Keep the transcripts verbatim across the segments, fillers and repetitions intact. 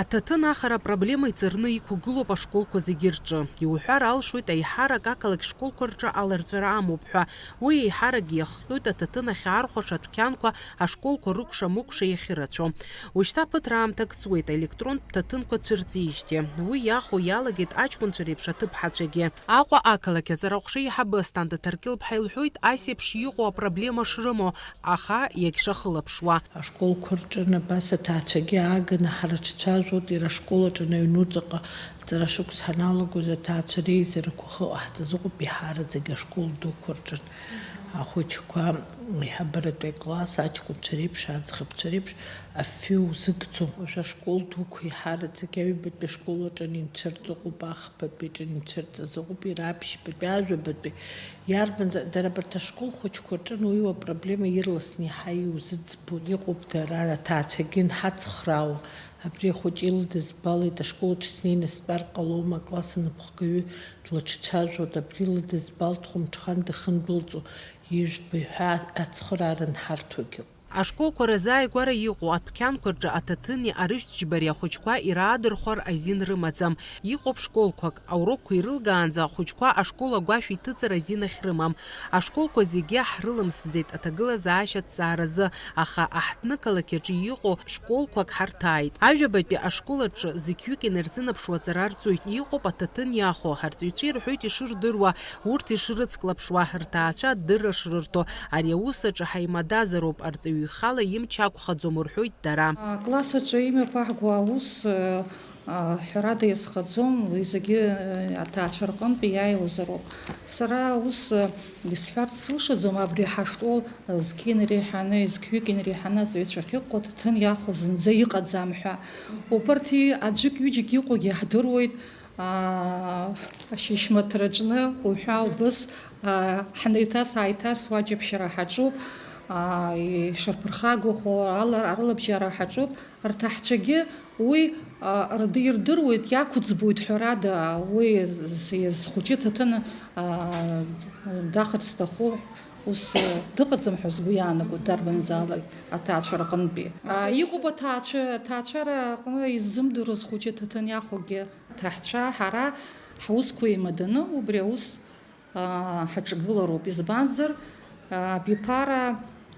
Аҭаҭын ахара апроблема иҵарны иқәгылоуп ашколқәа зегьы рҿы. Иуҳәар алшоит, аиҳарак ақалақь школқәа рҿы аларҵәара амоуп ҳәа. Уи еиҳаракгьы иахҟьоит аҭаҭын ахьаархәаша адәқьанқәа, ашколқәа рыкәша-мыкәша иахьырацәоу. Уажәшьҭа ԥыҭраамҭак ҵуеит аелектронтә ҭаҭынқәа цәырҵижьҭеи. Уи иахо иалагеит аҷкәынцәа реиԥш аҭыԥҳацәагьы. Аҟәа ақалақь аҵараҟәша еиҳабы Асҭанда Ҭаркьыл-ԥҳа илҳәоит, ас еиԥш иҟоу апроблема шрымоу, аха иагьшахылаԥшуа. Ашколқәа рҿы абас аҭаацәагьы ааганы ҳрыҿцәажәоит, иара ашкол аҿы аҩнуҵаҟа аҵара шықәс ҳаналагоз аҭаацәа реизарақәа хыҟаҳҵаз ыҟоуп, иҳараӡагьы ашкол дуқәа рҿы ахәыҷқәа аиҳабыратәи акласс аҷкәынцәа реиԥш, аӡӷабцәа реиԥш афҩы узыгӡом. Уажә ашкол дуқәа иҳараӡагьы аҩбатәи ашкол аҿы анинцәырҵ ыҟоуп, ахԥатәи аҿы анинцәырҵыз ыҟоуп, иара аԥшьбатәи, ажәабатәи. Иарбанзар, дара абарҭ ашкол хәыҷқәа рҿы ануиуа апроблема ирласны иаҳа иузыӡбоит. Иҟоуп дара, аҭаацәагьы анҳацхраауа, абри ахәыҷы илыдызбалеит, ашкол аҿы снеины стәар ҟалома, акласс анапхгаҩы длыҿцәажәоит, абри лыдызбалт хәымҽхан дахьындәылҵуа, ижәбеи ҳәа ацхыраара анҳарҭогьы. Ашколқәа рзааигәара иҟоу адәқьанқәа рҿы аҭаҭыни арыжәтә џьбареи ахәыҷқәа ираадырхәар азин рымаӡам. Иҟоуп школқәак, аурокқәа ирылгаанӡа ахәыҷқәа ашкол агәашә иҭыҵыр азин ахьрымам. Ашколқәа зегьы ҳрылымсӡеит аҭагылазаашьа аҭҵааразы, аха аҳҭнықалақь аҿы иҟоу школқәак ҳарҭааит. Ажәабатәи ашкол аҿы зықьҩык инарзынаԥшуа аҵара рҵоит. Иҟоуп аҭаҭын иахо, арҵаҩцәа ирҳәоит ишырдыруа, урҭ ишрыцклаԥшуа, рҭаацәа адырра шрырҭо. Ари аус аҿы ҳаимадазароуп, арҵаҩы ихала имч ақәхаӡом, рҳәоит дара. Акласс аҿы имҩаԥаҳго аус, а, ҳәарада иазхаӡом, уи зегьы, а, аҭаацәа рҟынтә иааиуазароуп. Сара ус, а, исҳәарц сылшаӡом, абри ҳашкол, а, зқьи инареиҳаны, зқьҩык инареиҳаны аҵаҩцәа ахьыҟоу аҭаҭын иахо зынӡа иҟаӡам ҳәа. Убарҭ аӡәык-ҩыџьак иҟоугьы ҳдыруеит, аа, ашьышьмаҭраҿны уҳәа убыс, аа, ҳнеиҭас-ааиҭасуа аҷаԥшьара ҳаҿуп, аа, ишырԥырхагахо ала-, арылабжьара ҳаҿуп. Рҭаҳцәагьы уи, аа, рд-, ирдыруеит, иақәӡбоит ҳәарада, уи з-, з-, зхәыҷы ҭаҭын, аа, дахарц сҭаху, ус, дыҟаӡам ҳәа сгәы иаанаго, дарбанзаалак аҭаацәа рҟынтәи. Аа, иҟоуп аҭаацәа, аҭаацәара аҟны иззымдыруа зхәыҷы ҭаҭын иахәогьы. Ҳаҭаҳцәа ҳара ҳусқәа еимаданы убри аус, аа, ҳаҿагылароуп, избанзар, аа, абиԥара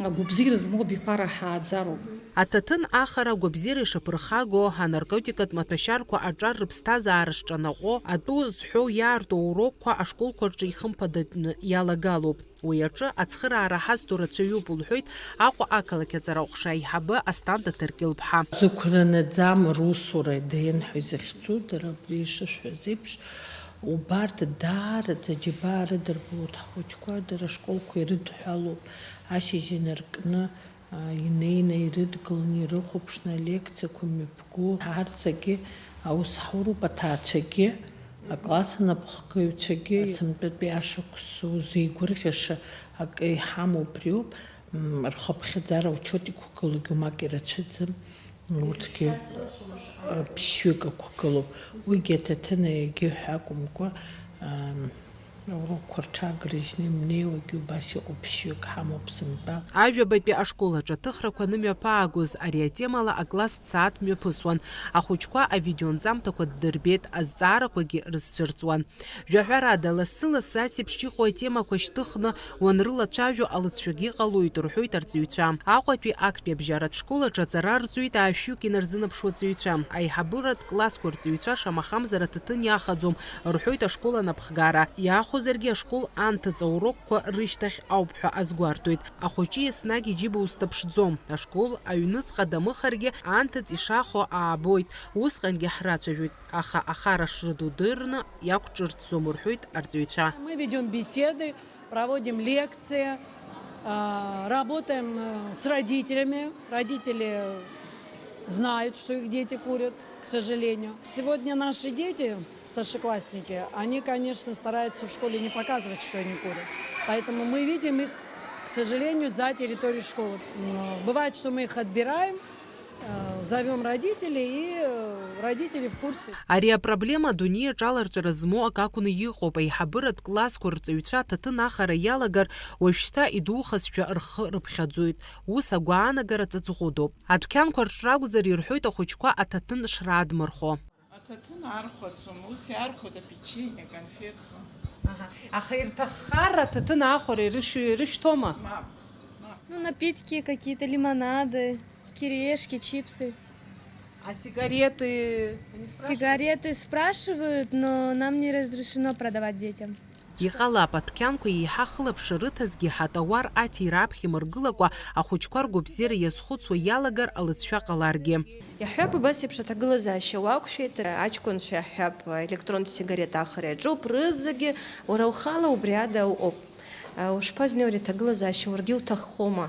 агәабзиара змоу абиԥара ҳааӡароуп. Аҭаҭын ахара агәабзиара ишаԥырхаго, анаркотикатә маҭәашьарқәа аҿар рыԥсҭазаара шҿанаҟәо, атәы зҳәоу иаарту аурокқәа ашколқәа рҿы ихымԥадатәны иалагалоуп. Уи аҿы ацхыраара ҳазҭо рацәаҩуп, лҳәоит Аҟәа ақалақь аҵараҟәша аиҳабы Асҭанда Ҭаркьыл-ԥҳа. Зықәра наӡам русура ДНХ изыхьӡу, дара абри ишышәҳәаз еиԥш, убарҭ даараӡа џьабаа рыдырбалоит ҳхәыҷқәа, дара ашколқәа ирыдҳәалоуп, ашьыжь инаркны, а, инеины ирыдгыланы ирыхәаԥшны алекциақәа мҩаԥ Гәы ҳарцагьы аус ҳауроуп, аҭаацәагьы, акласс анапхгаҩцәагьы, сынтәатәи ашықәс узеигәырӷьаша акы иҳамоу убриоуп, м, рхыԥхьаӡара аучет иқәгылоугьы умак ирацәаӡам, урҭгьы, ы, ԥшьҩык ықәгылоуп. Уигьы аҭаҭын егьи ҳәа акәымкәа, ам, Аурокқәа рҽагрыжьны имнеиуагьы убас иҟоу ԥшьҩык ҳамоуп сынтәа. Ажәабатәи ашкол аҿы аҭыхрақәа анымҩаԥаагоз, ари атемала акласстә сааҭ мҩаԥысуан. Ахәыҷқәа авидеонҵамҭақәа ддырбеит, азҵаарақәагьы рызцәырҵуан. Жәаҳәарада, лассы-лассы ас еиԥш иҟоу атемақәа шьҭыхны уанрылацәажәо алыҵшәагьы ҟалоит, рҳәоит арҵаҩцәа. Аҟәатәи актәи абжьаратә школ аҿы аҵара рҵоит ааи-шәҩык инарзынаԥшуа ҵаҩцәа. Аиҳабыратә классқәа рҵаҩцәа шамахамзар аҭаҭын иахаӡом, рҳәоит ашкол анапхгара. Иаахәозаргьы ашкол анҭыҵ аурокқәа рышьҭахь ауп ҳәа азгәарҭоит. Ахәыҷы еснагь иџьыба узҭаԥшӡом. Ашкол аҩныҵҟа дамыхаргьы анҭыҵ ишахо аабоит. Усҟангьы ҳрацәажәоит, аха ахара шрыду дырны иақәҿырҭӡом, рҳәоит арҵаҩцәа. Мы ведём беседы, проводим лекции, а, работаем, э, с родителями. Родители знают, что их дети курят, к сожалению. Сегодня наши дети, старшеклассники, они, конечно, стараются в школе не показывать, что они курят. Поэтому мы видим их, к сожалению, за территорией школы. М, бывает, что мы их отбираем, Зовём родителей, и э, родители в курсе. Ари апроблема адунеи аҿы аларҵәара змоу акы акәны иҟоуп. Аиҳабыратә классқәа рҵаҩцәа аҭаҭын ахара иалагар, уажәшьҭа идухазшәа рхы рыԥхьаӡоит. Ус агәаанагара ҵаҵӷәыдоуп. Адәқьанқәа рҿы ракәзар, ирҳәоит ахәыҷқәа аҭаҭын шраадмырхо. Аҭаҭын архәаӡом, ус иархәоит апечение, аконфетқәа. Аха ирҭаххар аҭаҭын аахәара ирышәҭома? Мап, мап. Ну, напитки какие-то, лимонады, кириешки, чипсы. А сигареты? Сигареты спрашивают, но нам не разрешено продавать детям. Иҟалап, адәқьанқәа еиҳа хылаԥшра рыҭазгьы, ҳатауар аҭира аԥхьа имыргылакәа, ахәыҷқәа ргәабзиара иазхәыцуа иалагар алыҵшәа ҟаларгьы. Иаҳҳәап, убас еиԥш аҭагылазаашьа уақәшәеит, аҷкәынцәа иаҳҳәап, електронтә сигарет ахара иаҿуп, рызегьы уара ухала убри ада уҟоуп. Ушԥазнеи ари аҭагылазаашьа, уаргьы уҭаххома?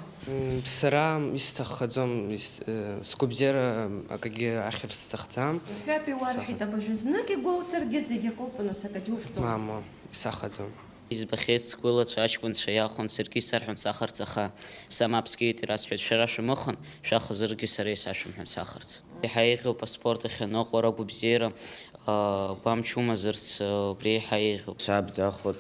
Сара исҭаххаӡом, ис- э, сгәабзиара акагьы ахьыр сҭахӡам. Иаҳҳәап, иуарҳәеит, абыржәы знык игәоуҭаргьы зегь акоуп, нас акагьы ухьӡом. Мамоу, исахаӡом. Избахьеит сгәылацәа аҷкәынцәа иахәон, саргьы исарҳәон сахарц, аха са мап скит, ирасҳәеит, шәара шәамыхәан, шәахәозаргьы сара исашәымҳәан сахарц. Еиҳа еиӷьуп аспорт ахь аныҟәара, агәабзиара, гәамч умазарц, убри еиҳа еиӷьуп. Саб дахәот,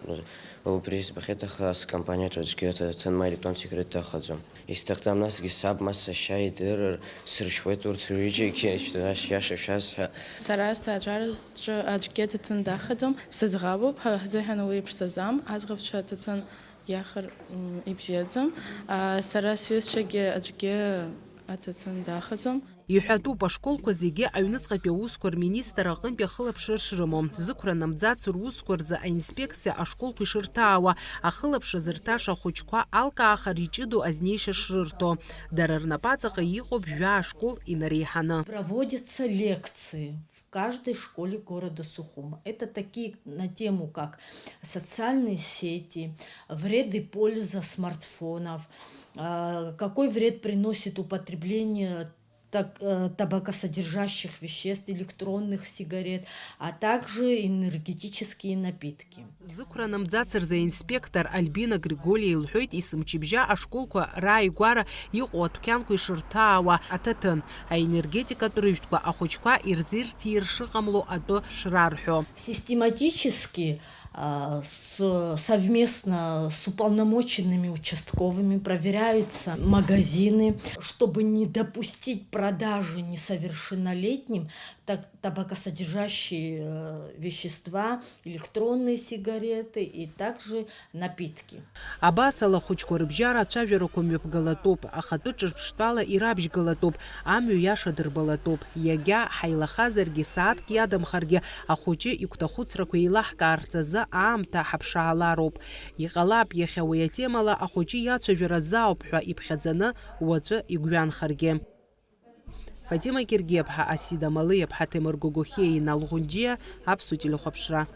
убри избахьеит, аха скомпаниаҿы аӡәгьы аҭаҭын ма електронтә сигарет дахаӡом. Исҭахӡам насгьы саб ма сашьа идырыр, сыршьуеит урҭ рҩыџьагьы, шәара шәиаша шәасҳәа. Сара сҭаацәараҿы аӡәгьы аҭаҭын дахаӡом, сыӡӷабуп, ҳа ҳзыҳәан уи ԥшӡаӡам, аӡӷабцәа аҭаҭын иахар ибзиаӡам, сара сҩызцәагьы аӡәгьы аҭаҭын дахаӡом. Иҳәатәуп, ашколқәа зегьы аҩныҵҟатәи аусқәа рминистр аҟынтәи ахылаԥшра шрымоу, зықәра намӡац русқәа рзы аинспекциа ашколқәа ишырҭаауа, ахылаԥшра зырҭаша ахәыҷқәа алкаахар иҷыдоу азнеишьа шрырҭо. Дара рнапаҵаҟа иҟоуп жәаа ашкол инареиҳаны. Проводятся лекции в каждой школе города Сухума. Это такие на тему, как социальные сети, вред и польза смартфонов, какой вред приносит употребление так, э, табакосодержащих веществ, электронных сигарет, а также энергетические напитки. Зықәра намӡацырзы аинспектор Альбина Григоли илҳәоит, есымчыбжьа ашколқәа рааигәара иҟоу адәқьанқәа ишырҭаауа аҭаҭын, аенергетикатә рыжәтәқәа ахәыҷқәа ирзырҭир шыҟамло атәы шрарҳәо. Систематически а, с, совместно с уполномоченными участковыми проверяются магазины, чтобы не допустить продажи несовершеннолетним так, табакосодержащие э, вещества, электронные сигареты и также напитки. Абас ала ахәыҷқәа рыбжьара ацәажәарақәа мҩаԥгалатәуп, ахатәы ҿырԥштәала ирабжьгалатәуп, амҩа иаша дырбалатәуп. Иагьа ҳаилахазаргьы, сааҭк иадамхаргьы, ахәыҷы игәҭахәыцрақәа еилаҳкаарц азы аамҭа ҳаԥшаалароуп. Иҟалап, иахьа уи атемала ахәыҷы иацәажәара азы ауп ҳәа иԥхьаӡаны уаҵәы игәҩанхаргьы. Фатима Гергиаԥҳа, Асида Малиаԥҳа, Ҭемыр Гогохиа, Инал Ӷәынџьиа, Аԥсуа телехәаԥшра.